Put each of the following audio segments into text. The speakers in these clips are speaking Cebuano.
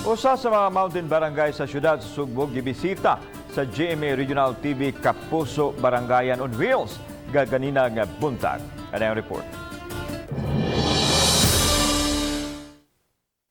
Usa sa mga mountain barangay sa siyudad sa Sugbo gibisita sa GMA Regional TV Kapuso Barangayan on Wheels gaganina nga buntag. Ano ang report?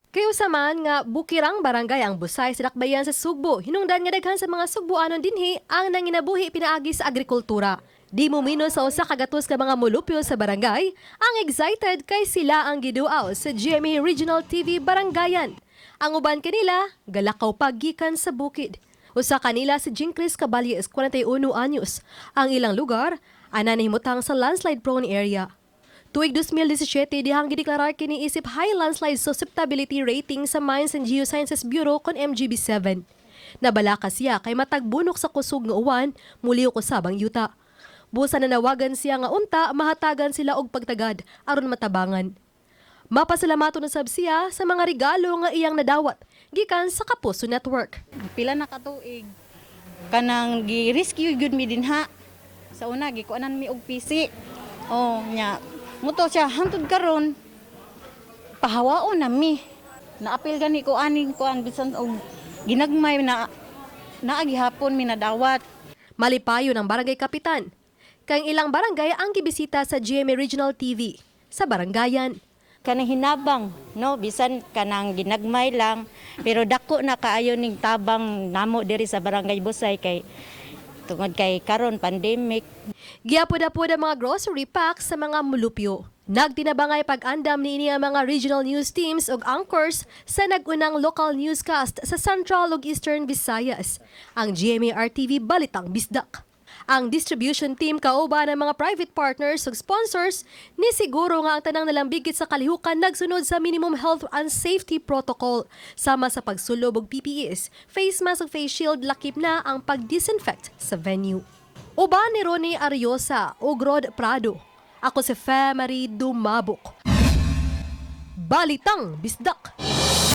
Kay usa man nga bukirang barangay ang Busay sa dakbayan sa Sugbo, hinungdan nga daghan sa mga Sugboanon dinhi ang nanginabuhi pinaagi sa agrikultura. Di mo minus sa 100 ka mga mulupyo sa barangay ang excited kay sila ang giduaw sa GMA Regional TV Barangayan. Ang uban kanila, galakaw pa gikan sa bukid. Usa kanila si Jean Chris Caballes, 41 anyos. Ang ilang lugar, ana nahimutang sa landslide prone area. Tuig 2017, dihang gideklarar kini isip high landslide susceptibility rating sa Mines and Geosciences Bureau kon MGB7. Nabalaka siya kay matag bunok sa kusog nga uwan, muliw usab ang yuta. Busa nanawagan siya nga unta mahatagan sila og pagtagad aron matabangan. Mapasalamato na sab siya sa mga regalo nga iyang nadawat gikan sa Kapuso Network. Pila na katuig kanang gi-rescue gyud mi dinha. Sa una gikuanan mi og PC. Oh, nya muto siya hangtod karon pahawaon na mi. Naapil gani ko aning kuan bisan og ginagmay na naa gihapon mi nadawat. Malipayon ang barangay kapitan. Kay ang ilang barangay ang gibisita sa GMA Regional TV sa barangayan. Kanang hinabang, no, bisan kanang ginagmay lang, pero dako na kaayo ning tabang namo diri sa Barangay Busay kay tungod kay karon pandemic. Giapod-apod ang mga grocery packs sa mga mulupyo. Nagtinabangay pag-andam niini ang mga regional news teams ug anchors sa nag-unang local newscast sa Central ug Eastern Visayas, ang GMA RTV Balitang Bisdak. Ang distribution team kauban ng mga private partners ug sponsors ni siguro nga ang tanang nalambigit sa kalihukan nagsunod sa minimum health and safety protocol sama sa pagsulob og PPEs, face mask ug face shield, lakip na ang pag-disinfect sa venue. Uban ni Ronnie Ariosa ug Rod Prado. Ako si Fe Marie Dumabok. Balitang Bisdak.